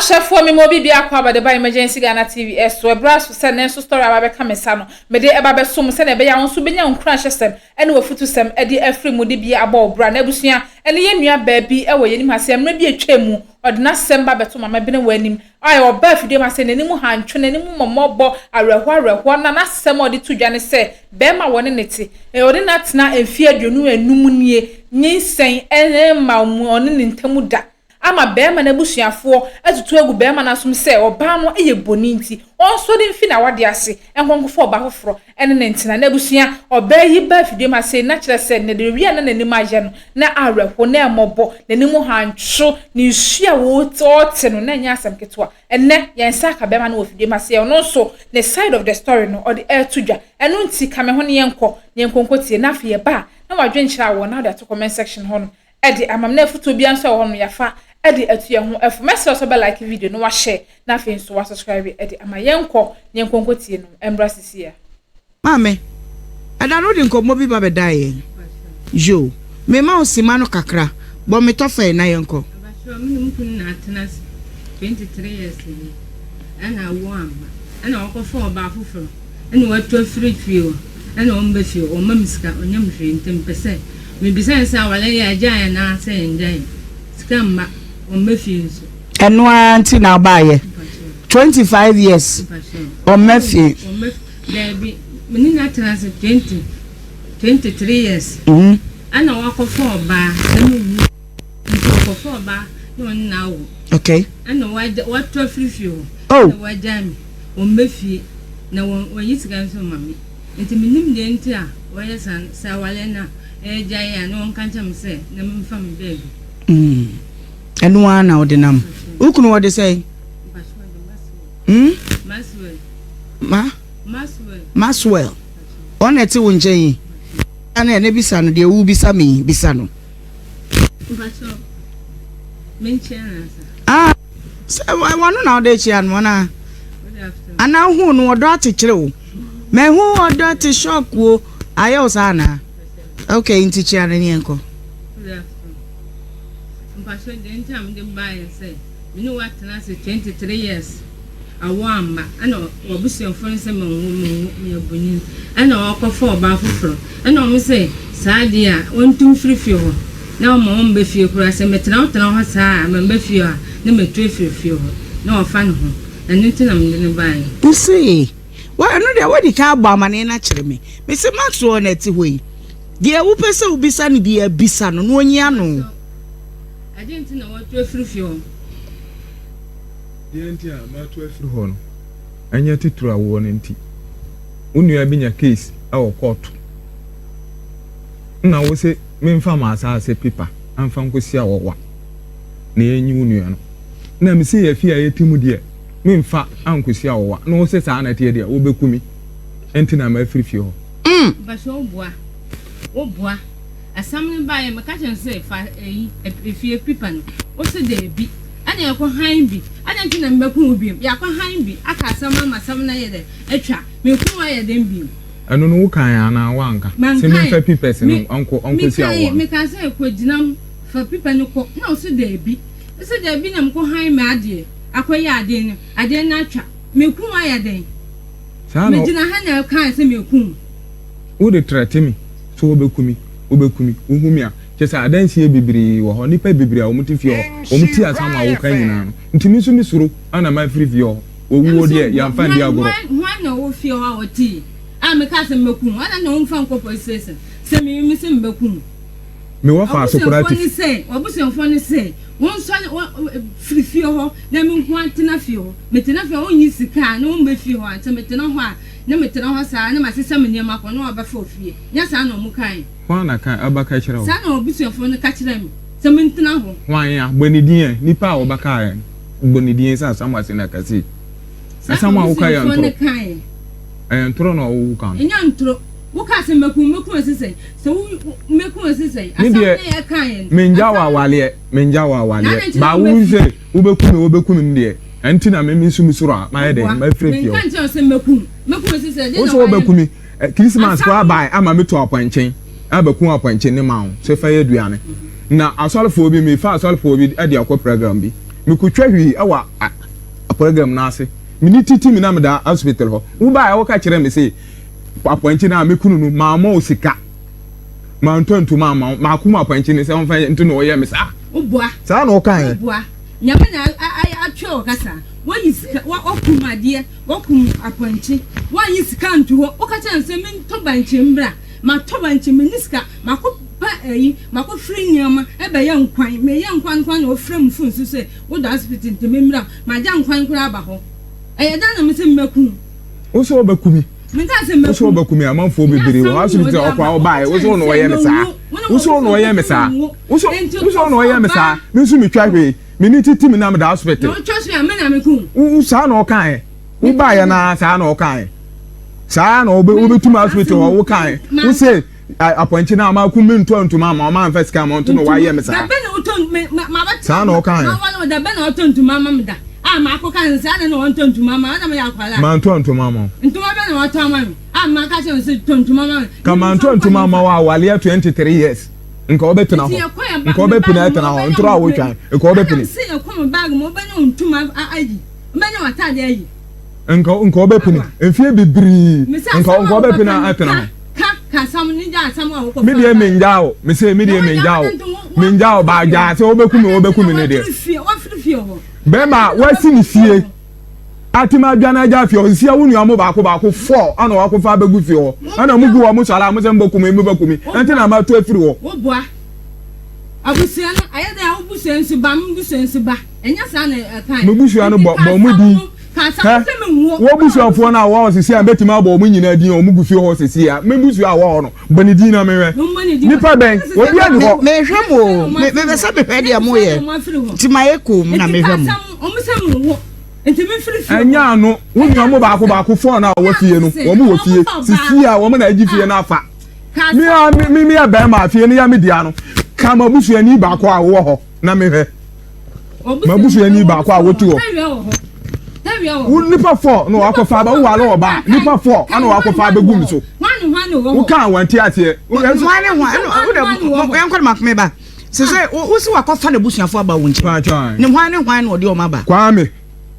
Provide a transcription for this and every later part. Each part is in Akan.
Ahwɛfoɔ me ma obi biako aba de ba Emergency Ghana TV so. Ɛberɛ aso sɛ nnɛ nso story aba bɛka me nsa no, mede ɛba bɛso mo sɛdeɛ ɛbɛyɛ a wo nso wobɛnya wo nkuranhyɛsɛm ne w'afutusɛm de afiri mu de bi abɔ wo bra. Na abusua ne yɛn nua baa bi wɔ yɛn anim ha sɛ mmerɛ bi atwam mu ɔde n'asɛm ba bɛto Mama Bene wɔ anim a ɔbaa afidie mu ha sɛ n'anim hantwo, n'anim mmɔbɔ, awerɛhoɔ awerɛhoɔ na n'asɛm a ɔde to dwa ne sɛ barima a wɔne no te, ɔne no atena mfeɛ 25 nie, nyinsɛn mma ɔne ne ntam da. Ama barima no abusuafoɔ atutu agu barima no asom sɛ ɔbaa no yɛ boni nti, ɔnsɔre mfi n'awadeɛ ase nkɔ nkɔfa ɔbaa foforɔ ne no ntena. N'abusua, ɔbaa yi ba afidie mu ha sei, na kyerɛ sɛ, na deɛ ɔwie a na n'anim ayɛ no, na awerɛho, na ɛmmɔbɔ, n'anim hantwo, ne nsuo a ɔrete no, na ɛnyɛ asɛm ketewa. Ɛnnɛ, yɛn nsa aka barima no wɔ afidie mu ha sei, ɔno nso, ne side of the story no, ɔde reto dwa. Ɛno nti, ka me ho na yɛnkɔ, na yɛnkɔ nkɔtie, na afei yɛba a, na w'adwenkyerɛ a wɔ, na wode ato comment section hɔ nom. de ama me na afutuo biara nso a ɛwɔ hɔ no yɛafa de atu yɛn ho fo. Mɛsrɛ wo sɛ wobɛ like video na wahyɛ na afei nso wa subscribe de ama. Yɛnkɔ na yɛnkɔ nkɔtie no mmra sisi a. Maame, ɛda no wode nkɔmmɔ bi ba bɛdaa yɛn. Yoo, mema wo sima no kakra, bɔ me tɔfɛe na yɛnkɔ. Abasoa, me ne me kunu na atena ase 23 years ni, ɛna awo amma, ɛna ɔkɔfa ɔbaa foforɔ. Ɛna watu afiri fie hɔ ɛna ɔmba fie hɔ ɔmma me sika ɔnyɛ me hwee nti mepɛ sɛ mebisa no sɛ aware no yɛagyae anaa sɛ yɛngyae sika mma ɔmma fie nso. Ɛno ara nti na wobaeɛ 25 years ɔmma fie. Ɔmma daabi me ne no atena ase 20 23 years ɛna wakɔfa ɔbaa na menni nti ɔkɔfa ɔbaa na ɔne no awo. Okay. Ɛna watu afiri fie hɔ. Oh. Ɛna wagyae me. Wɔmma fie, na wɔnyi sika nso mma me. Nti mennim deɛ nti a wɔyɛ saa no. Sɛ awareɛ no a ɛregyae a, na wɔnka nkyerɛ me sɛ na memfa me baabi. Mm. Ɛno ara na wode nam. Wo kunu wɔde sɛn? Hmm? Maxwell. Ma? Maxwell. Maxwell. Ɔno na ɛte wo nkyɛn yi. Ɛna ɛna bisa no deɛ wobisa me yi, bisa no. Mpakyɛw, menkyia no ansa. Ah, sɛ wɔno na wode kyia no anaa? Anaa wohuu no ɔdɔ akyekyere wo? Mahu ɔdɔ te shock o, ayɛ wo saa anaa? Okay, nti kyia no ne yɛnkɔ. Mpakyɛw, deɛ nti a mede baeɛ sɛ Me ne wo atena ase 23 years awo amma ɛna w'abusuafoɔ no sɛ menwo menwo meyɛ bonyin ɛna ɔkɔfa ɔbaa foforɔ ɛna wɔn sɛ saa deɛ a wɔntu mfiri fie hɔ na wɔma wɔn mba fie koraa sɛ metena wo tena hɔ saa a mamba fie hɔ a na matu afiri fie hɔ na wafa ne ho ɛno nti na mede no baeɛ. Mese, Wa, ɛno deɛ woadi kan abɔ amaneɛ no akyerɛ me. Mese, Maxwell na ɛte hɔ yi. Deɛ wopɛ sɛ wobisa no biara, bisa no na ɔnyi ano. Adɛn nti na woatu afiri fie hɔ? Deɛ nti a matu afiri hɔ no, ɛnyɛ titire a wowɔ no nti. Wo nua bi nya case wɔ kɔɔto na wose memfa m'asaase paper mfa nkɔsi awɔwa na yɛnyi wo nua no. Na mese yɛ fie a yɛte mu deɛ memfa ankɔsi awɔwa na wose saa na ɛteɛ deɛ wobɛku me nti na mafiri fie hɔ. Mpakyɛ woboa woboa Asɛm no baeɛ, meka kyerɛɛ no sɛ, Fa eyi, efie pipa no. Ose, Dabi. Ɛna yɛkɔ hann bi. Adɛn nti na mebɛko wo bio? Yɛakɔ hann bi, aka asɛm ama asɛm no ayɛ dɛn? Atwa. Meko wo ayɛ dɛn bio? Ɛno no wokae anaa woanka? Sɛ memfa pipɛs no nkɔ nkɔsi awowa no. Mekaa sɛ, Kɔgyina mu, fa pipa no kɔ. Na ose, Dabi. Ose, Dabi na mekɔ hann m'adeɛ, akɔyɛ adeɛ no, adeɛ no atwa. Meko wo ayɛ dɛn? Megyina ha na ɛkae sɛ meko wo. Wode trɛte me sɛ wobɛku me, wobɛku me, wohu me a, kyerɛ sɛ adanseɛ bebree wɔ hɔ, nnipa bebree a wɔte fie hɔ, wɔte asɛm a woka nyinaa no, nti me nso mesuro na mafiri fie hɔ, owuo deɛ yɛmfa nni agorɔ. Hwan na ɔwɔ fie hɔ a ɔtee a mekaa sɛ mɛku wo? Adɛn na womfa nkɔ police station sɛ me mese mebɛku wo? Me wɔfa so koraa te fie. W'abusuafoɔ no se wonsɔre firi fie hɔ na me nko ara ntena fie hɔ. Metena fie hɔ a wonnyi sika a na wommɛ fie hɔ a, sɛ metena hɔ a na metena hɔ saa na masesa me nneɛma akɔ na wɔabɛfa ofie. Nyɛ saa na wɔkae? Hwan na ka ɛba ka kyerɛ wo? Saa na w'abusuafoɔ no ka kyerɛɛ me, sɛ mentena hɔ. Hwan a? Bɔ ne din ɛ. Nipa a wɔbɛkaeɛ no, bɔ ne din sɛ Asamoah Senakasi. Saa na Asɛm a woka yɛ w'abusuafoɔ no ntoro. kaeɛ. Ɛyɛ ntoro na woka no. Ɛnyɛ ntoro. Wokaa sɛ mɛku wo, mɛku wo ɛse sɛn? Sɛ wo, mɛku wo ɛse sɛn? Me Asɛm deɛ, no yɛkaeɛ no, mengya wo asɛm no. awaleɛ, mengya wo Na awaleɛ. adɛn nti na Ba wo wobɛfi? sɛ wobɛku me, wobɛku me no deɛ, ɛnti na me nso mesuro a, mayɛ dɛn? Woboa. Mafiri fie Menka hɔ. nkyerɛ wo sɛ mɛku wo. Mɛku wo ɛse sɛn? Deɛn Wo na sɛ woayɛ wobɛku me? me. Christmas Asɛm koraa no. bae ama metu apɔnkye, abɛku apɔnkye ne ma wo sɛ fa yɛ aduane. Na asɔrefoɔ bi, mefa asɔrefoɔ bi de akɔ program bi. Mekotwa hwii wɔ Program no ase. Me ni titi me na meda hospital hɔ. Wo baeɛ woka kyerɛ me se apɔnkye no a me kunu no mammɔ wo sika. Mantɔ ntoma amma wo. Makum apɔnkye no sɛ ɔmfa nyɛ nti na ɔyɛ me saa. Woboa. Saa na wokaeɛ. Woboa. Nyame na atwerɛ wo kasa. Woayi sika, woakum adeɛ, woakum apɔnkye. Woanyi sika anto hɔ. Woka kyerɛ no sɛ mentɔ bankye mbra. Matɔ bankye, menni sika. Makɔ pa ayi, makɔ firi nneɛma ɛbɛyɛ nkwan. Meyɛ nkwan nkoa na wɔfrɛ me phone so sɛ woda hospital nti memmra. Magya nkwan koraa aba hɔ. Ɛyɛ dɛn na mese mɛku wo? Wo sɛ wobɛku me. Menkaa sɛ mɛku wo. Wo sɛ wobɛku me. Amanfoɔ bebree wɔ hospital hɔ koraa wobaeɛ. Wo sɛ wo na wɔyɛ me saa. Wo sɛ wo na wɔyɛ me saa. Wo sɛ wo na wɔyɛ me saa. Me nso metwa hwee. Me ni titi me na meda hospital. Na wotwa hwee a me na meku wo. Wo saa na ɔkaeɛ. Wobaeɛ no ara saa na ɔkaeɛ. Saa na wobɛtum hospital hɔ wokaeɛ. Wo se apɔnkye no a makum me ntɔ ntoma ama ɔma mfa sika ama ɔnto na wayɛ me saa. Saa na ɔkaeɛ. Mantɔ ntoma ama wo. Ka mantɔ ntoma ama wo a waleɛ 23 years nka wobɛtena hɔ nka wobɛpene atena hɔ ntorɔ a wotwan nka wobɛpene. Nka nka ɔbɛpene mfie bebree nka nka ɔbɛpene atena hɔ. Me deɛ mengyaa wo me se me deɛ mengyaa wo mengyaa wo baa gyaa sɛ wobɛku me wobɛku me ne deɛ. Bɛrima wasi ne fie atem adwane agya fie hɔ nsia wo nua mo baako baako fɔ ana wakɔfa abɛgu fie hɔ ɛna mo gu hɔ mo sɔre a mo sɛ mbɛku me mbɛku me ɛnti na mato afiri hɔ. Woboa abusua no ayɛ dɛ a wo busua nso ba me busua nso ba. Ɛnyɛ saa na ɛkae. Me busua no bɔ bɔ wɔn din. Hɛ, wɔ busuafoɔ no a wɔwɔ hɔ sisi a mɛtumi abɔ wɔn nyinaa din a wɔn gu fie hɔ sisi a. Me busua a wɔwɔ hɔ no, bɔ ne din na menhwɛ. Nipa bɛn? Obiara ni hɔ. Mehwɛ mo o. Mepɛ sɛ mehwɛ deɛ moyɛ. Nti mayɛ komm na mehwɛ mo. Ɛnyɛ ano. Wo nua mo baako baako fɔɔ no a wɔwɔ fie no, wɔn wɔ fie sisi a wɔn na agye fie no afa. Me a me meyɛ bɛrima a fie no yɛ me dea no, ka m'abusuani baako a wowɔ hɔ na mehwɛ. M'abusuani baako a wotu hɔ. Wo nipa fɔ na wakɔfa aba wo wale ɔba nipa fɔ ana wakɔfa abɛgu mi so. Wo kan wɔn ti aseɛ. Hwan ne hwan ɛna wo dɛ yɛn kɔ ne ma kome ba sɛ sɛ wo si wakɔfa ne busuafo aba wo nkyɛn ne hwan ne hwan na ɔde wɔn aba. Kwame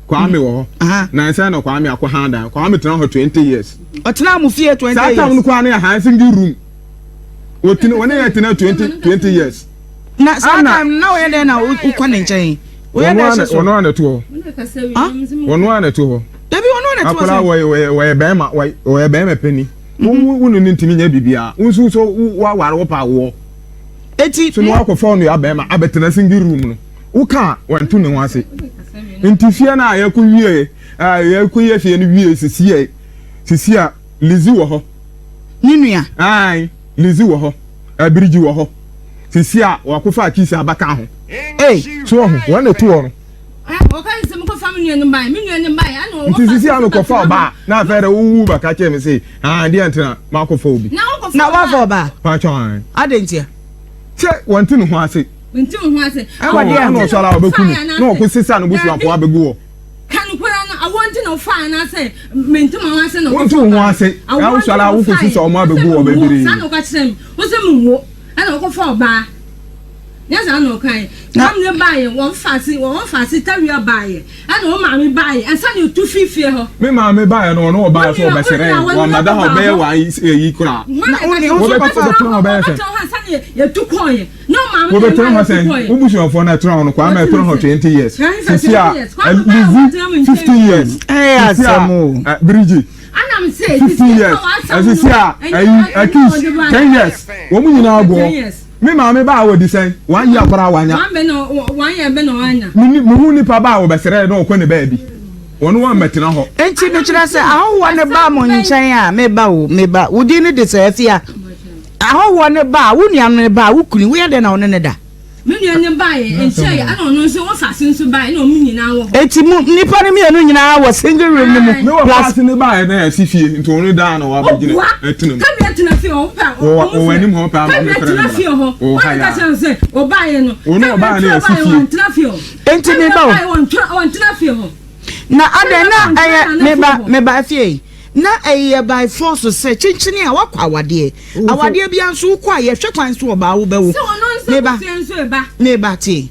Kwame wɔ hɔ na nsɛn na Kwame akɔ han dan Kwame tena hɔ 20 years. Ɔtena mo fie 20 years. Saa tam no koraa ne yɛ han single room. Wɔtena wɔne yɛ tena 20 20 years. Na saa time na ɔyɛ dɛn na wokɔ ne nkyɛn? Ɔyɛ dɛn hyɛ so? Wɔn a na ɛto hɔ. Wɔn a na ɛto hɔ. Dabi wɔn a na ɛto hɔ sɛ. Akwadaa wɔyɛ wɔyɛ bɛrima wɔyɛ bɛrima panyin. Wo wo ne ne ntumi nyɛ biribiara. Wo nso so waware wo pa awoɔ. Eti. So na wakɔfa ɔnua bɛrima abɛtena single room no. Woka a wɔnto ne ho ase. Nti fie no a yɛkɔ wie yɛkɔ yɛ fie no wie sisi yɛ sisi a Lizzy wɔ hɔ. Ne nua. Ae Lizzy wɔ hɔ. Abirigyi wɔ hɔ sisi a wakɔfa akisi abaka ho. Ei. So ɔho wɔn na ɛtu hɔ no. Wɔka sɛ mekɔfa me nua no bae me nua no bae ɛna ɔwɔ Nti sisi a mekɔfa ɔbaa na afei dɛ wowu bɛka kyerɛ me se ah deɛ nti na makɔfa obi. Na wafa ɔbaa. Paatwa an. Adɛn ntia? Sɛ wɔnte ne ho ase. Nte wo ho ase. Ɛwɔ deɛ ɛna ɔsɔre a ɔbɛku no na ɔkɔ sisa ne busuafoɔ abɛgu hɔ. Ka nokorɛ no, awoɔ nti na wofaa anaasɛ mente mo ho ase na Wonte wo ho ase, na wosɔre a wokɔ sisa wɔn abɛgu hɔ bebree. Saa na ɔka kyerɛ me, wo sɛ menwo, ɛna ɔkɔfa ɔbaa. Nyɛ saa na ɔkaeɛ. Tam ne baeɛ, wɔn faase, wɔn faase tawia baeɛ, ɛna wɔn maame baeɛ, ansa na etu firi fie hɔ. Me maame baeɛ no, ɔno ɔbaeɛ sɛ ɔbɛsrɛ yɛn, wɔammɛda hɔ bɛyɛ wɔn ayi koraa. Na Wɔbɛtena hɔ bɛyɛ sɛ. Wɔbɛtena hɔ ansa na yɛtu kɔeɛ. Wobɛtena hɔ sɛn? Wo busuafoɔ no ɛtena hɔ no Kwame ɛtena hɔ 20 years. Sisi a Lizzy 50 years. Sisi a Birigye 50 years. Sisi a ɛyi Akis 10 years. Wɔn nyinaa gu hɔ. Me maame baa wɔ di sɛn? Wɔn yi akɔra wanya. Mehu nipa baa wɔbɛsrɛ na ɔkɔ ne baabi. Wɔn wɔn mmɛtena hɔ. Enti mekyerɛ sɛ ahɔhoɔ no ba mo nkyɛn a meba o meba wo din no de sɛ afia. Ahɔhoɔ no ba a, wo nua no ba a, wo kunu, woyɛ dɛn na wo ne no da? Me nua no baeɛ, ɛnkyɛeɛ, ɛna ɔno nso, wɔn faase nso baeɛ, ɛna wɔn nyinaa wɔ hɔ. Enti mo nnipa no mmienu nyinaa wɔ single room no mu. Me wɔ faase no baeɛ na yɛsi fie, nti ɔno daa na wabɛgyina Ɔboa, ɛtena mu. Kabea tena fie hɔ, wopɛ a, Wɔ wɔn wɔ frɛ. anim hɔ pɛ ama Kabea mefrɛ no tena bra. fie hɔ, Wɔ ha wɔn yi ka ara. kyerɛ no sɛ, ɔbaeɛ no, Ɔno Kabea ɔbaeɛ na tena yɛsi baeɛ, fie. wɔntena fie hɔ. Enti me Kabea ba o. baeɛ, wɔntena fie hɔ. Na adɛn na ɛyɛ me ba, me ba afie yi? Na ɛyɛ by force sɛ kyenkyene a woakɔ awadeɛ. Awadeɛ biara nso wokɔ a yɛhwɛ kwan sɛ ɔbaa wobɛwo. Sɛ ɔno nso Meba, abusua nso reba. meba tie.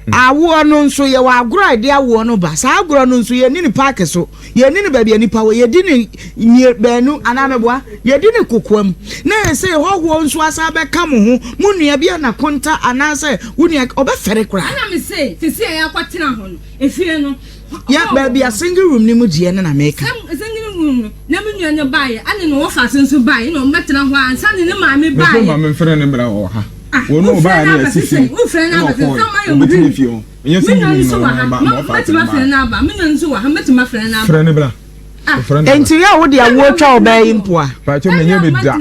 Awoɔ no nso, yɛwɔ agorɔ a yɛde awoɔ no ba. Saa agorɔ no nso, yɛnni no paake so, yɛnni no baabi a nnipa wɔ, yɛdi no mmie baanu anaa mɛboa, yɛdi no kokoam. Na ɛsɛ hɔhoɔ nso asan abɛka mo ho, mo nua bi anakonta anaasɛ wo nua, ɔbɛfɛre koraa. Ɛna me se, sisi a yɛakɔtena hɔ no, efie no, Yɛ baabi a single room no mu deɛ no na meka. Single room no, na me nua no baeɛ, ɛna ne wɔfase nso baeɛ, ɛna wɔbɛtena hɔ ansa na ne maame baeɛ. Mese maame mfrɛ no mmra wɔ ha. Wɔn a ɔbaeɛ no yɛ sisi ɛna ɔkɔɔɛ, ɔbɛtena fie hɔ. Ɛnyɛ single room na ɔno ba, ma wɔfase no baeɛ. Frɛ no bra. Frɛ no bra. Enti yɛ a wode awoɔ twa ɔbaa yi mpoa? Pakyɛ menyɛ bi da.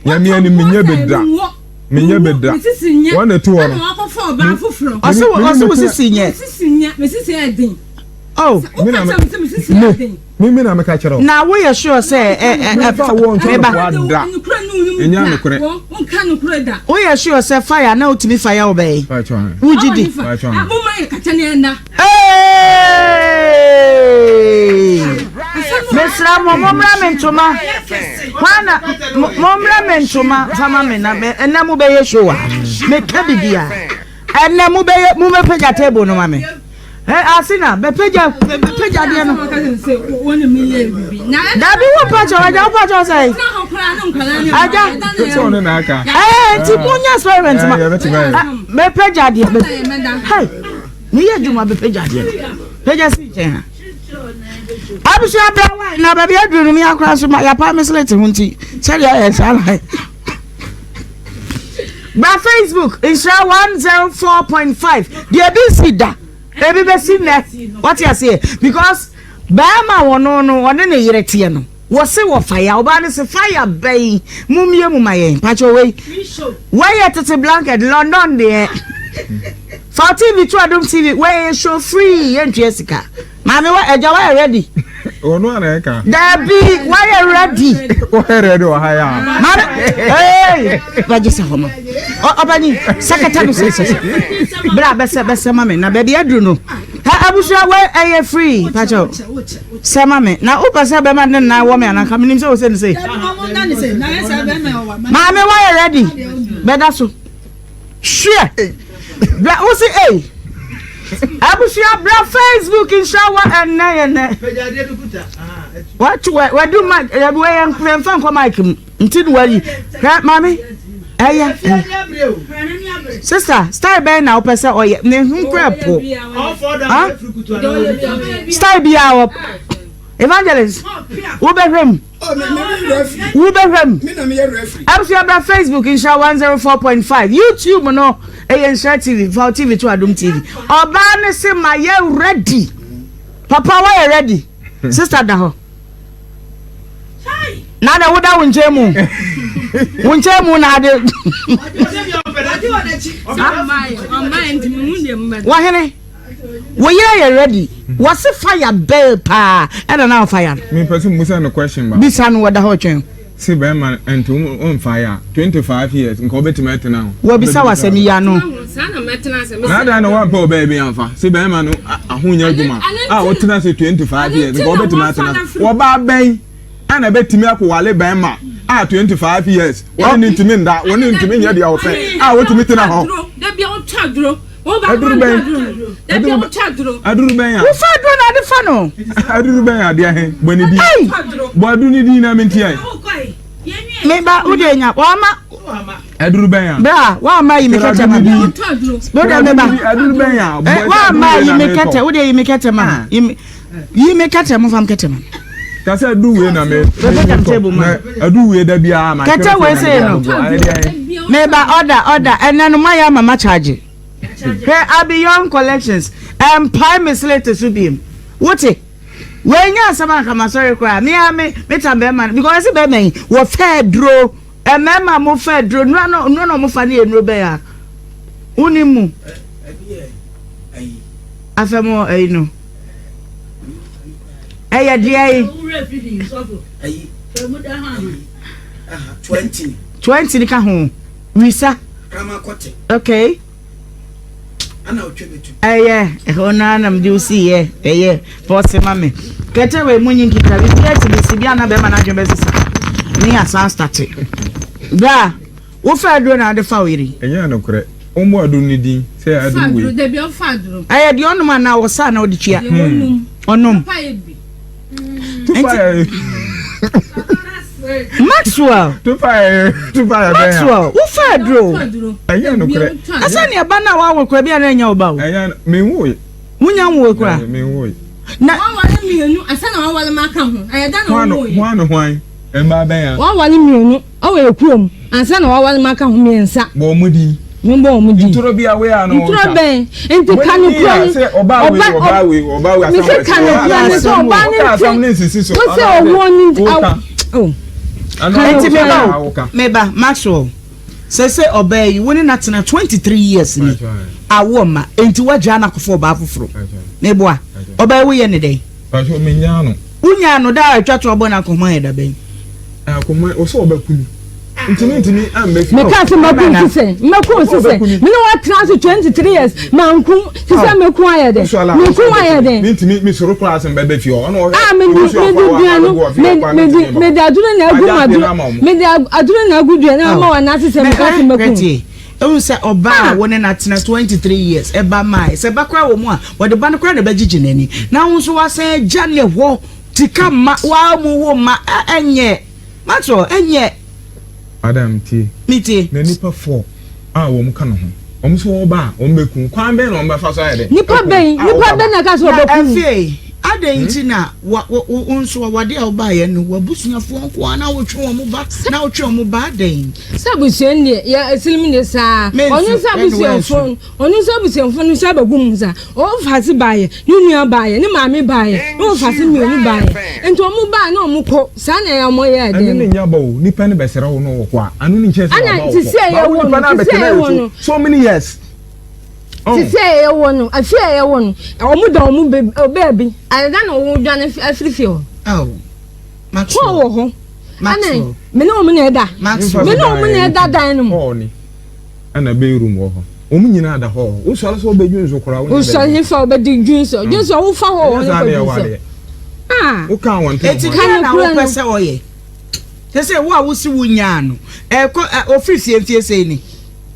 Nyame anim menyɛ bi da. Menyɛ bi da. Wɔn na ɛte hɔ no. Ɔse wo sisi nyɛ. Oh. Me me na meka kyerɛ wo. Na woyɛ sure sɛ ɛ ɛ ɛ fa wo ntɔ meba. Da. Ɛnyɛ nokorɛ. Woyɛ sure sɛ fire na wotumi fire wo bɛyi. Wogye di. Mesrɛ mo mommrɛ me ntoma. Hwan na mommrɛ me ntoma fama me na ɛnɛ mobɛyɛ show a. Meka bibia. Ɛnɛ mobɛyɛ mobɛpagya table no ma me. Ɛ Asina, bɛpagya bɛpagya adeɛ no. Dabi wo mpakyɛw agya wo mpakyɛw sɛ. Agya. Ɛɛ nti mo nyɛ experiment ma. Bɛpagya adeɛ. Hey, me yɛ adwuma bɛpagya adeɛ no. Pagya si nkyɛn ha. Abusua bra wa na baabi aduru no mi akora so ma yapa me slate ho nti sɛdeɛ ayɛ saa na. Bra Facebook nhyira 104.5 deɛ ebi nsi da ebi bɛsi nnɛ wate aseɛ because bɛrima wɔno no ɔne ne yere teɛ no wɔse wɔ fire ɔbaa no se fire bɛn mummie mu ma yɛn pakyɛ wei wɔyɛ tete blanket London deɛ fa TV to Adom TV wɔyɛ show free yɛntua sika Maame wa agya wayɛ ready. Ɔno ana ɛka. Dabi wayɛ ready. Wayɛ ready wɔ ha ya. Maame ee bɛgye sɛ hɔ ma. Ɔbɛni sakata no sɛ sɛ bere a bɛsɛ bɛsɛ ma me na baabi aduru no. Ha abusua wɔ ɛyɛ free pakyɛw sɛ ma me na wopɛ sɛ bɛma ne nan wɔ me anaka menim sɛ wo sɛ ne sɛ. Maame wayɛ ready bɛda so. Hwɛ! Bra wo se ei. Abusua bra Facebook nhyira wɔ ɛnnɛ yɛ nɛ. Watu wadu mic ɛbi wɔ yɛn mfa nkɔ mic mu nti na wayi. Hwɛ maame ɛyɛ. Sister style bɛn na wopɛ sɛ ɔyɛ ne ho kura po. Style biara wɔ evangelist wobɛhwɛ mu. Wobɛhwɛ mu. Abusua bra Facebook Nhyira 104.5 YouTube no ɛyɛ Nhyira TV fa TV to Adom TV. Ɔbaa ne se ma yɛ ready. Papa wɔyɛ ready. Sister da hɔ. Na na woda wo nkyɛn mu. Wo nkyɛn mu na ade. Wɔhene. Wo yere yɛ ready. Wɔse fire bɛɛ paa ɛna na fire no. Me pɛ sɛ musa no question ba. Bisa no wɔda hɔ twɛn. Se bɛrima nti wɔn fire 25 years nka wɔbɛtumi atena ho. Wɔbisa wasɛm yi ano. Na adan na wɔmpɛ ɔbaa bi amfa. Se bɛrima no ahonya adwuma a wɔtena se 25 years nka wɔbɛtumi atena. Wɔbaa bɛn. Ana bɛtumi akɔwale bɛrima a 25 years wɔne ne ntumi nda wɔne ne ntumi nyɛ deɛ ɔpɛ a wɔtumi tena hɔ. Aduru bɛn aduru bɛn a. Wofa aduru na ade fa no. Aduru bɛn adeɛ he bɔ ne din bɔ aduru ne din na mentia yi. Me ba wo de nya wama. Aduru bɛn a. Bra wama yi me kɛtɛ ma. Wo de me ba. Aduru bɛn a. Wama yi me kɛtɛ wo de yi me kɛtɛ ma. Yi me kɛtɛ mo fam kɛtɛ ma. Kasa adu wei na me. Bɛbɛ table ma. Adu wei da biara ma. Kɛtɛ wei sɛ no. Me ba order order ɛnɛ no ma yɛ ama ma charge. Hwɛ Abiyon collections ɛmpae me slate so biem. Wote? Wei nyɛ asɛm anka ma sɔre koraa. Me a me me tam bɛrima no because ɛsɛ bɛrima yi wɔ fɛ duro. Mmarima mo fɛ duro nura no nura na ɔmo fa ne yɛ nuro bɛyɛ a. Wuni mu. Afɛm ɛyi no. Ɛyɛ deɛ yi. 20 ka ho. Wisa. Okay. Ɛyɛ ɛhɔ no ara na mede wo si yɛ ɛyɛ pɔse ma me. Kɛtɛ wei mu nyi nkita bi bi asi bi si bi ana bɛrima no adwene bɛsesa ne asan state. Bra wofa aduro na wode fa wo yere. Ɛnyɛ nokorɛ. Ɔmmɔ aduro no din sɛ aduro wei. Ɛyɛ deɛ ɔnom anaa ɔsa na ɔde tua? Ɔnom. Maxwell. Maxwell, wofa aduro. Ɛnyɛ nokorɛ. Ɛsɛ nea ba no a wawo kora bi a na ɛnyɛ wo ba o. Ɛnyɛ menwoe. Wonya nwoe kora. Menwoe. Na. Wawale mmienu ɛsɛ na wawale ma aka ho ɛyɛ da na wonwoe. Hwan ne hwan? Mmaa bɛn a. Wawale mmienu. Ɔwɔ yɛ kurom ansa na waware maka ho miensa. Bɔ wɔn din. Me bɔ wɔn din. Ntoro bi a wei a na wɔn ka. Ntoro bɛn nti ka no kura no. Ɔba wei ɔba wei ɔba wei asam wei. Mese ka no kura no sɛ ɔba ne nti. Wosɛ ɔwɔ ne nti awo. Nti meba o meba Maxwell sese ɔbaa yi wo ne na tena 23 years ni awo ma nti wagyaa no akɔfo ɔbaa foforo meboa ɔbaa yi woyɛ ne dɛn. Pacho me nyaa no. Wo nyaa no da a ɛtwa to ɔbɔ no akɔnma yɛ da bɛn? Akɔnma ɔsɛ ɔbɛku mi. Ntumi ntumi ambɛ fi. Me ka sɛ mɛku nti sɛ mɛku nti sɛ me ne wa tena ase 23 years manku ti sɛ mɛku ayɛ dɛ mɛku ayɛ dɛ. Me ntumi me soro koraa sɛ mbɛbɛ fi hɔ ɔno ɔhwɛ. Ah me di me di dua no me me di me di aduro na agu ma aduro me di aduro na agu dua na ama wa na ase sɛ me ka sɛ mɛku. Ehu sɛ ɔbaa a wo ne no atena 23 years, ɛba mae. Sɛ ba koraa wɔ mu a, wɔde ba no koraa na ɛbɛgyegye n'ani. Na wo nso woasan agya ne hɔ sika mma, woa mu wo mma, ɛnyɛ. Maxwell, ɛnyɛ. Madam, tie. Metie. Na nnipa four a wɔn ka ne ho, wɔn nso wɔba a, wɔn bɛku. Kwan bɛn na wɔn bɛfa so ayɛ dɛ? Nipa bɛn, nipa bɛn na ɛka sɛ wɔbɛku? Na afei, adɛn nti na wa, wo, wo nso awadeɛ a wobaeɛ no, w'abusuafoɔ nko ara na wotwe wɔn ba, na wotwe wɔn ba, adɛn? Sɛ abusua no deɛ yɛ asirim de saa ɔno nso abusuafo no ɔno nso abusuafo no nso abɛgu mu sa ɔfase baayɛ ne nua baayɛ ne maame baayɛ ne ɔfase mmienu baayɛ nti ɔmo baa na ɔmo kɔ saa na ɛyɛ ɔmo yɛ ɛdɛn. Ɛno ne nya ba o nipa no bɛsrɛ wo na ɔkɔ a ano ne nkyɛn sɛ waba ɔkɔ ba wo nipa no abɛtena yɛ so so many years. Sisi a yɛwɔ no afi a yɛwɔ no ɔmo da ɔmo baabi ayɛda na ɔmo dwane afiri fie hɔ. Paul wɔ hɔ. Ana me ne wɔn na ɛda. Me ne wɔn na ɛda dan no mu. Paul ni ɛna bedroom wɔ hɔ. Wɔn nyinaa da hɔ. Wosɔre sɛ wobɛdwu nso koraa. Wosɔre hefa wobɛdi dwu nso. Dwu nso wofa hɔ wɔ hɔ kɔ dwu nso. Ah. Woka wɔn ntɛm. Eti deɛ na wopɛ sɛ ɔyɛ. Sɛ sɛ wo a wosi wo nyaa no. Ɛkɔ ofiri fie mfie sɛn ni.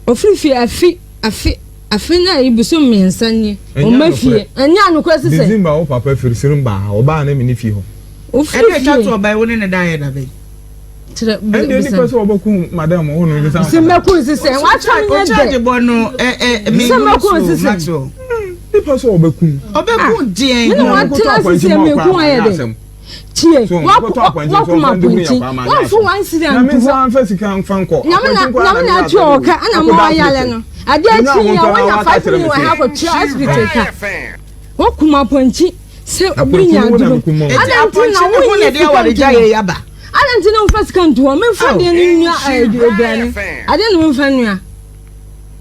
Ofiri fie afi afi afi na ayi bosom mmiɛnsa nie. Ɔma fie. Ɛnyɛ anokorɛ sisɛ. December wo papa firi sirim baa ha. Ɔbaa ne me ne fie hɔ. Wofiri Ɛna fie. ɛtwa to ɔbaa yi wo ne ne da yɛ da bɛn? Kyerɛ Ɛnde nipa sɛ ɔbɛku madam wo no bisa. Sɛ mɛku nsesɛ w'asɛm nyɛ dɛ. Ɔkyagye bɔ no ɛ ɛ mi Sɛ mɛku nso nsesɛ. Maxwell. Nipa sɛ ɔbɛku. Ɔbɛku deɛn? Me ne watena ase sɛ mɛku ayɛ dɛ. Tie wakoma apɔnkye wamfo wansiri anto hɔ. Nyame na nyame na atua ɔka ɛna ma wayale no. Adeɛ akyi yɛ wanya 5 million wɔ ha akɔtua hospital ka. Wakoma apɔnkye. Sɛ obi nya aduro, adɛn nti na wonyi sika nto hɔ? Adɛn nti na womfa sika nto hɔ? Memfa deɛ no nnua aduane. Adeɛ na memfa nnua.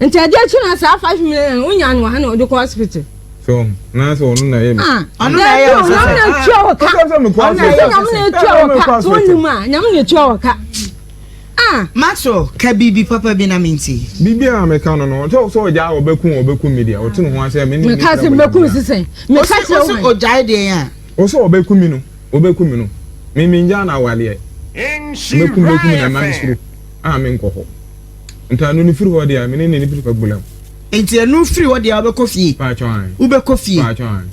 Nti adeɛ akyi na saa 5 million wonya no wɔ ha na ɔde kɔ hospital. So na sɛ ɔno na ɛyɛ mi. Ah, ɔno na ɛyɛ ɔsɛ. Nyame na etua wɔ ka. Ɔno na ɛyɛ nyame na etua wɔ ka. So onim a, nyame na etua wɔ ka. Ah. Maxwell, ka biribi papa bi na mintie. Biribi a meka no no, sɛ sɛ ɔgyaa ɔbɛku ɔbɛku me deɛ, ɔte ne ho ase a me ne ne Meka sɛ mɛku sisɛn. Meka kyerɛ wo. Ɔse ɔgyae deɛn a? Ɔsɛ ɔbɛku me no, ɔbɛku me no. Me mengyaa no awareɛ. Ɔbɛku me bɛku me na ɛma me suro a menkɔ hɔ. Nti ano no firi hɔ deɛ a, me ne ne firi kɔ gbulam. Nti ɛno firi hɔ deɛ a wobɛkɔ fie? Paatwɔ ae. Wobɛkɔ fie? Paatwɔ ae.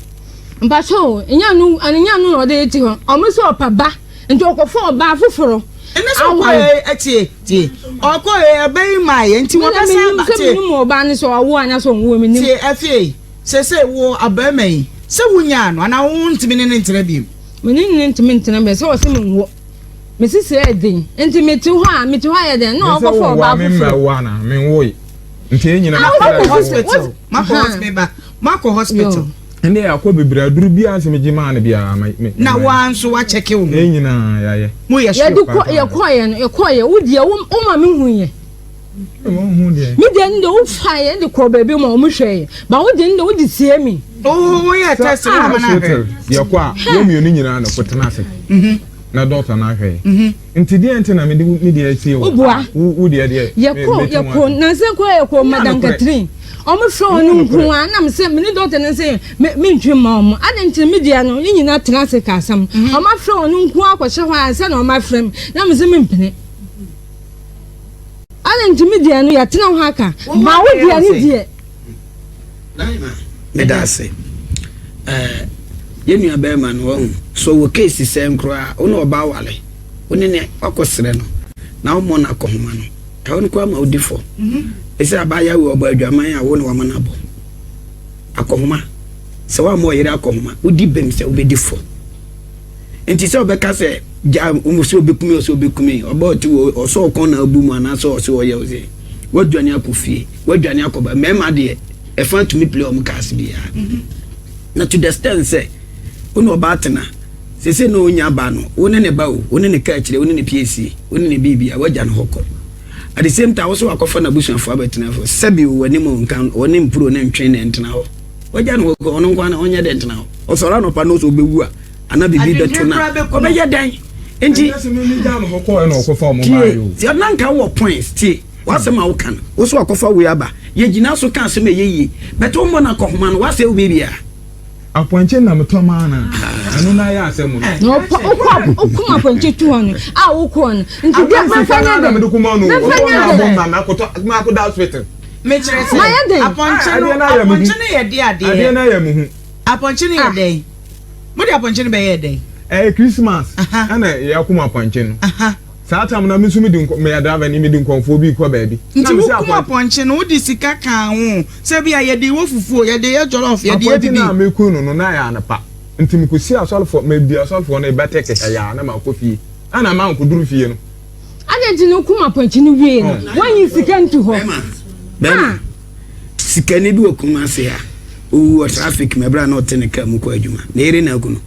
Mpakyɛ o, ɛnyɛ ano, ɛnyɛ ano na ɔde te hɔ. Ɔmo sɛ ɔpɛ ba. Nti ɔkɔfa ɔbaa foforɔ. Ɛnɛ sɛ ɔkɔ yɛ ɛtie tie ɔkɔ yɛ ɛbɛ yi maa yɛ nti wɔbɛ sɛ aba tie. Sɛ menim ɔbaa no sɛ ɔwo anaa sɛ ɔnwo menim. Tie afie sese wo abɛɛma yi sɛ wo nyaa no anaa wo ntumi ne ne ntena biem. Me ne ne ntumi ntena biem sɛ ɔsɛ me nwo me sisi ɛden nti me te hɔ a me te hɔ ayɛ dɛn na ɔkɔfa ɔbaa foforɔ. Me sɛ wo nwo a me mma wo ana me nwoe nti yɛn nyinaa. Makɔ hospital makɔ hospital ba makɔ hospital. Ɛnde akɔ bebree aduru biara sɛ megye maa no biara ma me. Na woa nso woakyɛke wo ho. Yɛn nyinaa yɛayɛ. Mo yɛ sure. Yɛde kɔ yɛkɔɔyɛ no yɛkɔɔyɛ wo deɛ wo wo ma me hu yɛ. Wo hu deɛ. Me deɛ no deɛ wo fa yɛ de kɔɔ baabi ma wɔn hwɛ yɛ ba wo deɛ no deɛ wo de sie mi. Oo wo yɛ test no ama no ahwɛ. Yɛkɔ a yɛn mmienu nyinaa na kɔ tena ase. Na dɔkta no ahwɛ yɛ. Nti deɛ nti na mede me deɛ asie wo. Wobua. Wo deɛ deɛ. Yɛkɔ yɛkɔ nansa kɔ yɛkɔ Madam Catherine. Ɔmo frɛ wɔn nko ara na mesɛ me ne dɔkta no sɛ me mentwe mma ɔmo adɛn nti me deɛ no yɛn nyinaa tena ase ka asɛm ɔmo afrɛ wɔn nko ara kɔhyɛ hɔ ansa na ɔmo afrɛ me na mesɛ mempene. Adɛn nti me deɛ no yɛtena ho aka, ba wo deɛ no deɛ. Meda ase. Eh, yɛn nua bɛrima no wahu. So wɔ case sɛn koraa, wo ne ɔbaa wale, wo ne ne wakɔ srɛ no, na womɔ no akɔhoma no. Ɛhɔ no koraa ma wodi fɔ. Ɛsɛ abaayewa wei ɔbɔ adwaman a wo ne wama no abɔ. Akɔhoma. Sɛ woammɔ ɔyere akɔhoma, wodi bem sɛ wobɛdi fɔ. Nti sɛ ɔbɛka sɛ gya sɛ ɔbɛkumi ɔsɛ ɔbɛkumi ɔbɛ ɔte wɔ ɔsɛ ɔkɔn na abu mu anaasɛ ɔsɛ ɔyɛ ɔsɛ wadwane akɔ fie wadwane akɔ ba mmarima deɛ ɛfa tumi play ɔmo cars biara mhm. na to the extent sɛ wo ne ɔbaa tena sese na onya ba no wo ne ne ba o wo ne ne ka akyire wo ne ne piesie wo ne ne biribia wagya no hɔ kɔ at the same time wo so wakɔfa n'abusuafoɔ abɛtena fo sɛbi wɔ anim nka wɔne mpuro ne ntwe ne ntena hɔ Wagya no hɔ kɔ, ɔno nko ara na ɔnyɛ dɛn ntena hɔ? Ɔsɔre anɔpa na ɔsɛ ɔbɛwu a, anaa biribi bɛto no a, ɔbɛyɛ dɛn? Nti, tie, sɛ na nka wowɔ points, tie, w'asɛm a woka no, wo so akɔfa wei aba, yɛgyina so ka asɛm a ɛyɛ yie, but wommɔ no akɔhoma no, woasɛe wo biribiara. Apɔnkye na metɔ maa no a, ɛno na ayɛ asɛm no. Na ɔpa wokɔ wokum apɔnkye tu hɔ no a wokɔɔ no nti deɛ mɛmfa nyɛ dɛn mɛmfa nyɛ dɛn. Makɔda hospital. Mekyerɛ sɛ, apɔnkye no, apɔnkye no yɛ de adeɛ. Adeɛ no ayɛ me hu. Apɔnkye no yɛ dɛn? Mo de apɔnkye no bɛyɛɛ dɛn? Ɛyɛ Christmas ɛna yɛkum apɔnkye no. Saa tam na me nso medi nkɔ meyɛ driver ni medi nkɔmfoɔ bi kɔ baabi. Nti wokum apɔnkye no wode sika kaa ho sɛ bi a yɛde wɔ fufuo yɛde yɛ jollof yɛde yɛ bibi. Apɔnkye no a mekum no no na ɛyɛ anɔpa nti mekɔsi asɔrefoɔ medi asɔrefoɔ no bɛte kɛkɛ a na makɔ fie ɛna mankɔduru fie no. Adɛn nti na wokum apɔnkye no wiei no, woanyi sika ntu hɔ? Bɛrima, sikani bi wɔ Kumasi ha, owu wɔ traffic mu ɛberɛ a na ɔte ne kaa mu kɔ adwuma. Ne yere na aku no.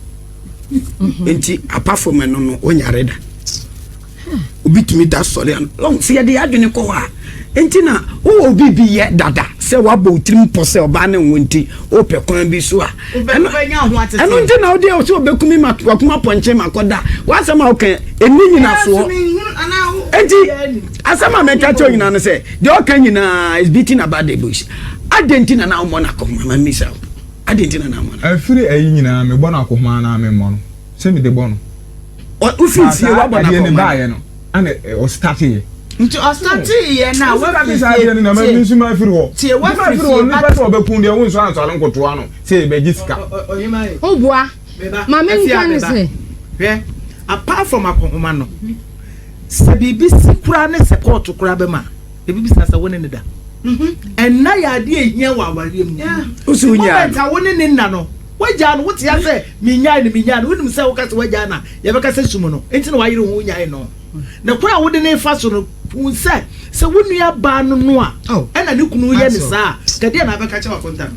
Mhm. Nti apart from ɛno no, onyare da. Obi tumi da sɔre ano. Sɛ yɛde yɛn adwene kɔ hɔ a, nti na wowɔ obi bi yɛ dada sɛ wabɔ wo tirim pɔ sɛ ɔbaa ne nwo nti wopɛ kwan bi so a ɛno nti na wode sɛ ɔbɛkumi ma wakuma pɔnkye ma kɔda w'asɛm a woka ɛnni nyinasoɔ enti asɛm a mɛka kyerɛ nyinaa no sɛ deɛ ɔka nyinaa is beating about the bush adɛn nti na na wommɔ no akɔhoma ma mmisa wo adɛn nti na na wommɔ no ɛfiri ayi nyinaa mebɔ no akɔhoma anaa memmɔ no sɛ mede bɔ no wofiri fie wabɔ no akɔhoma no ɛna ɔstarteeɛ. Nti ɔstarteeɛ na wafiri fie tie na mami nso ma afiri hɔ tie wafiri fie nipa sɛ ɔbɛku deɛ wo nso ansɔre nkotoa no sɛ yɛbɛgye sika. Obua maame nka ne sɛ. Hwɛ apart from akɔhoma no sɛ biribi si koraa ne sɛ kɔɔto koraa bɛma ebi bisa sɛ wo ne ne da ɛnna yɛ adeɛ ehia wɔ awareɛ mu moment a wo ne ne nna no wagyaa no wote asɛ menyae no menyae no wonim sɛ woka sɛ wagyaa no a yɛbɛka sɛ sum no nti na wayere ho wonyae no na kwan a wode ne fa so no hu sɛ sɛ wo nua baa no no a oh. ɛna ne kunu yɛ ne saa kadeɛ na abɛka kyɛ wakonta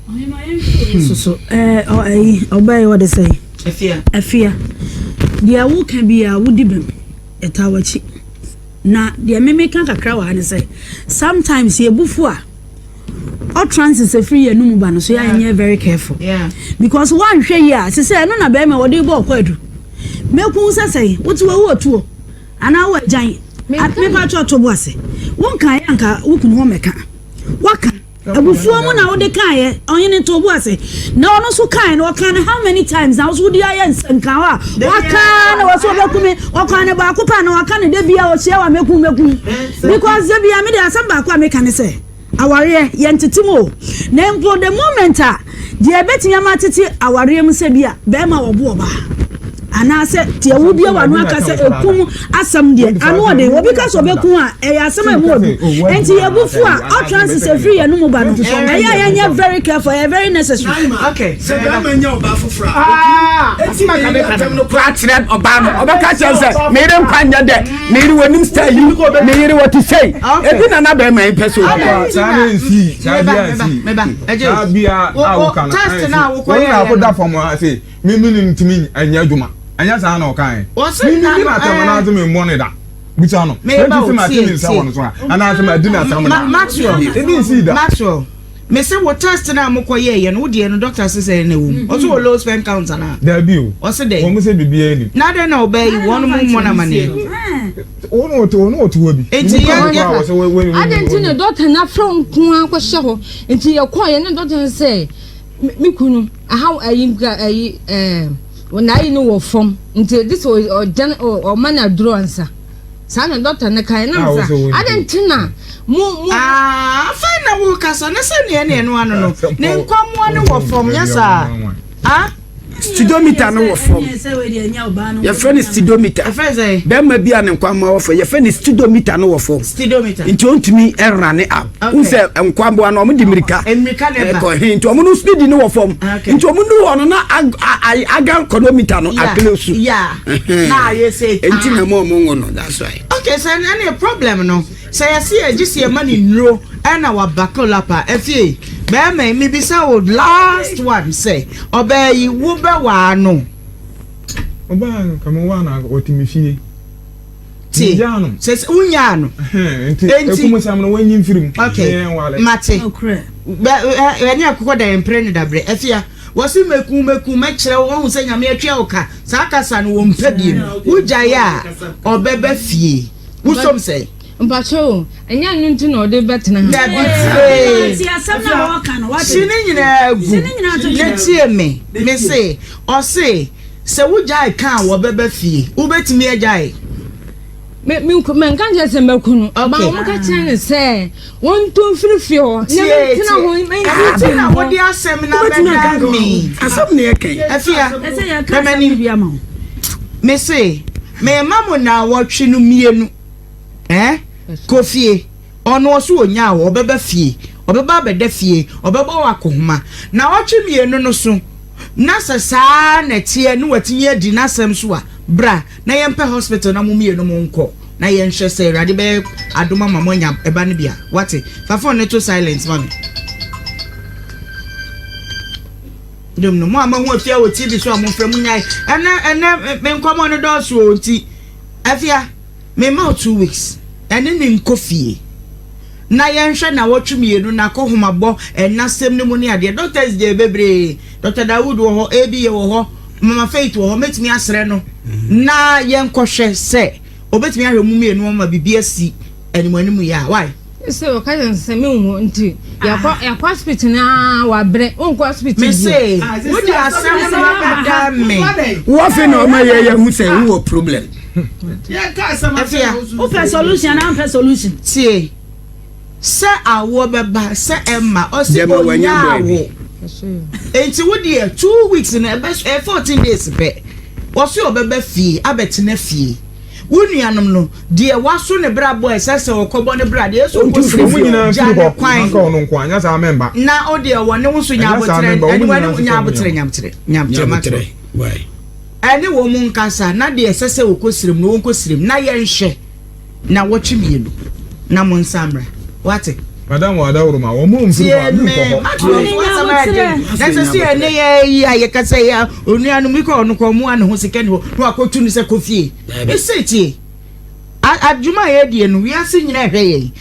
no soso ɛɛ ɔyi ɔbaa yi ɔde sɛ afia afia deɛ woka bi a wodi bɛm ɛta w'akyi na deɛ meme ka kakra wɔ ha ne sɛ sometimes yɛbufu a utterances efiri yɛn anum ba no so yɛn nyɛ very careful because wɔnhwɛ yie a sisɛ ɛno na bɛrima wɔde bɔ ɔkɔ adu mɛkun sɛ sɛn wote wɔ wɔ tuo anaa wɔ agyan mepa atwa ɔto bo ase wɔn kan yɛ anka wo kunu hɔ mɛka waka abufuo mu na wode kaeɛ ɔhene to bo ase na ɔno nso kae no ɔka no how many times na woso wode ayɛ nsɛnka hɔ a waka na wɔso wɔbɛkumi ɔka no baako paa na waka no da bia ɔhyia wa mɛkum mɛkum because da bia mede asɛm baako a meka ne sɛ awareɛ yɛntete mu o na mpo the moment a deɛ ɛbɛtumi ama tete awareɛ mu sɛ bi a bɛrima wɔbo ɔbaa anaasɛ deɛ wo bia wano aka sɛ ɛkum asɛm deɛ ano ɔden obi ka sɛ ɔbɛku a ɛyɛ asɛm a ɛmu ɔdu nti yɛbufu a utterances ɛfiri yɛn mu ba no ɛyɛ a yɛnyɛ very careful ɛyɛ very necessary. sɛ bɛrima nya ɔbaa foforɔ a ɔtumi ɛti ne yere atɛm no koraa kyerɛ ɔbaa no ɔbɛka kyerɛ sɛ meyere nkwa nyɛ dɛ meyere wɔ nim style yi meyere wɔ te sei ebi na na bɛrima yi pɛ sɛ obi saa ne nsi saa bi a nsi saa bi a a woka no wɔn na akɔda fam ha se mímí ni ntumi nyɛ adwuma ɛnyɛ saa na ɔka yɛ mímí ni na atɛm na ase mi mmɔ ne da bisa no ɛnti sɛ ma ti mi nsa wɔ no so a anaasɛ ma di na asɛm na Maxwell ebi nsi da Maxwell mese wo test na mokɔ yɛ yɛ no wo deɛ no doctor se sɛ na ɛwɔ mu ɔso wɔ low sperm count anaa dabi o ɔse dɛ wɔn sɛ bibi ɛni na dɛn na ɔbaa yi wɔn mo mmɔ no amaneɛ wɔn wɔte wɔn wɔte hɔ bi nti yɛ yɛ adɛn nti na doctor na afrɛ wo nko ara kɔhyɛ hɔ nti yɛkɔɔ yɛ ne doctor no sɛ me kunu aha ayi nka ayi ɛɛ n'ayi no wɔ fam nti de sɛ ɔgyan ɔma no aduro ansa. Saa na dɔkta no kae. Na mesa, adɛn nti na mo mo. Ah, afei na wokasa ne sɛ neɛ ne ɛno ano no ne nkwammoa no wɔ fam nyɛ saa ah. Speedometer no wɔ fam. Yɛfrɛ no speedometer. Bɛrima bi a ne nkwammoa wɔ fam. Yɛfrɛ no speedometer no wɔ fam. Nti ɔntumi rane up. Wohu sɛ nkwammoa no wɔn de mmirika ɛkɔ he nti wɔn no speed no wɔ fam. Nti wɔn du hɔ no na aga chronometer no akele su. Nti na mo wɔn ngo no that's why. Okay, sɛ ɛne problem no. Sɛ yɛse yɛgye sɛ yɛma no nnuro ɛna wa buckle up a ɛfie bɛɛma yi mebisa wo last one sɛ ɔbaa yi wo bɛ waa no. Ɔbaa no ka me waa no ɔte me fie. Tie sɛ sɛ wonyaa no. Nti ekumusam no wɔnyi mfiri mu. Okay mate bɛ ɛne akokɔ da yɛn mpere ne dabrɛ afia wɔsi meku meku mɛkyerɛ wo wɔn sɛ nyame atwea wo ka saa kasa no wɔn mpɛ biem wogyae a ɔbɛba fie. Wosom sɛn? Mpakyɛ o, ɛnyɛ ɛno nti na ɔde bɛtena ha. Dabi tie. Hye ne nyinaa gu na tie me. Me se, ɔse sɛ wogyae ka a wɔbɛba fie. Wobɛtumi agyae? Me me menka nkyerɛ sɛ mɛku no. Ba wɔn ka kyerɛ no sɛ wɔntu mfiri fie hɔ. Na mentena hɔ Ɛno nti na wode asɛm no abɛdan me. Asɛm na yɛka yi. Afia, hwɛ m'anim. Me se, Merema mo naawɔtwe no mienu eh, kɔ fie. Ɔno ɔso ɔnyaa wo, ɔbɛba fie, ɔbɛba abɛda fie, ɔbɛbɔ wo akohoma. Naawɔtwe mienu no so, na sɛ saa na ɛteɛ na watumi adi n'asɛm so a, bra na yɛmpɛ hospital na mo mienu mo nkɔ na yɛnhwɛ sɛ Awurade bɛyɛ adom ama mo anya ɛba no bi a. Wate? Fa phone no to silent ma me. Dom no, mo a moahu Afia wɔ TV so a momfrɛ monyae. Ɛnɛ ɛnɛ me nkɔmmɔ no dɔɔso o nti Afia mema wo 2 weeks ɛne ne nkɔ fie na yɛnhwɛ nawɔtwe mienu na kɔ homabɔ ɛna sɛm no mu ne adeɛ. Doctors deɛ bebree, Doctor Dawood wɔ hɔ, ABA wɔ hɔ, Mama Faith wɔ hɔ, mɛtumi asrɛ no na yɛnkɔhwɛ sɛ obɛtumi ahwɛ mu mienu ama biribi asi animuanimu yɛ a. Why? Sɛ ɔka kyerɛ no sɛ menwo nti yɛkɔ yɛkɔ hospital na wabrɛ wonkɔ hospital bio. Mese wode asɛm no abɛda me. Wo afei na ɔma yɛ yɛ hu sɛ wowɔ problem. Afia. Wopɛ solution anaa wompɛ solution? Tie, sɛ awoɔ bɛba sɛ ɛmma ɔse ɔnya awo nti wo deɛ 2 weeks no ɛbɛ ɛyɛ 14 days pɛ ɔse ɔbɛba fie abɛtena fie. Wo nuanom no, deɛ waso ne bra bɔ a ɛsɛ sɛ ɔkɔbɔ ne bra deɛ, ɛsɛ ɔkɔ srɛ fie, gya ne kwan. Na wo deɛ wɔne wo nso nya aboterɛ, ɛne wɔne nya aboterɛ, nya aboterɛ, nya aboterɛ, mate. Ɛne wɔn nkasa, na deɛ ɛsɛ sɛ ɔkɔ srem no, wɔnkɔ srem, na yɛnhwɛ na wɔtwe mmienu, na mo nsa mmra. Wate? Madam wɔ adaworo ma wɔn mu mfiri hɔ a mi nkɔ hɔ. Mate wɔn asɛm ayɛ den. Na sɛ sɛ ɛne yɛ yi a yɛka sɛ yɛ onuanom yi kɔ ɔno kɔ ɔmo a ne ho sika ni hɔ na wakɔtu no sɛ kɔ fie. Mese tie, adwuma a yɛdie no wiase nyina ɛhwɛ yɛn,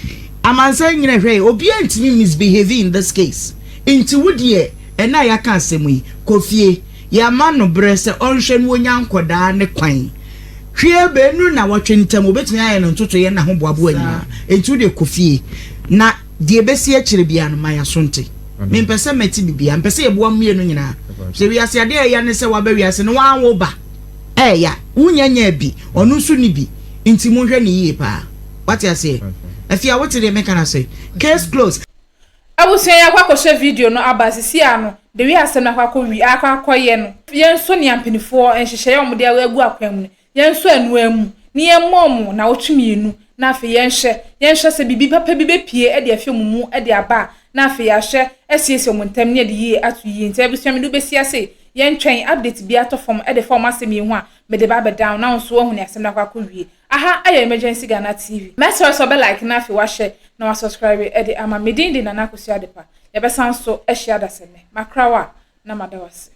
amansan nyina ɛhwɛ yɛn, obiara ntumi misbehave in this case. Nti wo deɛ ɛnɛ a yɛaka asɛm yi, kɔ fie. Yɛama no berɛ sɛ ɔnhwɛ na ɔnya nkɔdaa ne kwan. Hwie bɛnuru nnawɔtwe ntam, ɔbɛtumi ayɛ no ntotoeɛ ne n'ahoboaboa nyinaa. Enti wo deɛ kɔ fie, na deɛ ɛbɛsi akyire biara no, ma yɛaso nte. Mempɛ sɛ mɛte biribiara. Mepɛ sɛ yɛboa mo mmienu nyinaa. Sɛ wiase adeɛ a ɛya ne sɛ woaba wiase no woanwo ba. Ɛɛya. Wonnya nyaa bi, ɔno nso nni bi. Nti monhwɛ no yie paa. Woate aseɛ? Afia, wote deɛ meka no ase? Case closed. Abusua yi akɔ akɔhwɛ video no aba sisi a no the way asɛm no akɔ akɔ wi akɔ akɔyɛ no yɛnsɔ nea mpanyinfoɔ nhyehyɛeɛ a wɔde agu akwan mu no yɛnsɔ ɛno ara mu na yɛmmɔ wɔn naawɔtwe mienu na afei yɛnhwɛ yɛnhwɛ sɛ biribi papa bi bɛpue de afi wɔn mu de aba a na afei yɛahwɛ asiesie wɔn ntam ne yɛde yie ato yie nti abusua mede wo bɛsi ase yɛntwɛn update biara tɔ fam de fa wɔn asɛm yi ho a mede ba abɛdan wo na wo nso woahu nea asɛm no akɔ akɔ wie Aha yɛ Emergency Ghana TV. Mɛsrɛ sɛ wobɛ like na afei wahyɛ na wa subscribe de ama. Me din de Nana Akosua Adepa. Yɛbɛsan so ahyia dasɛnnɛ. Makra wo a na mada wo ase.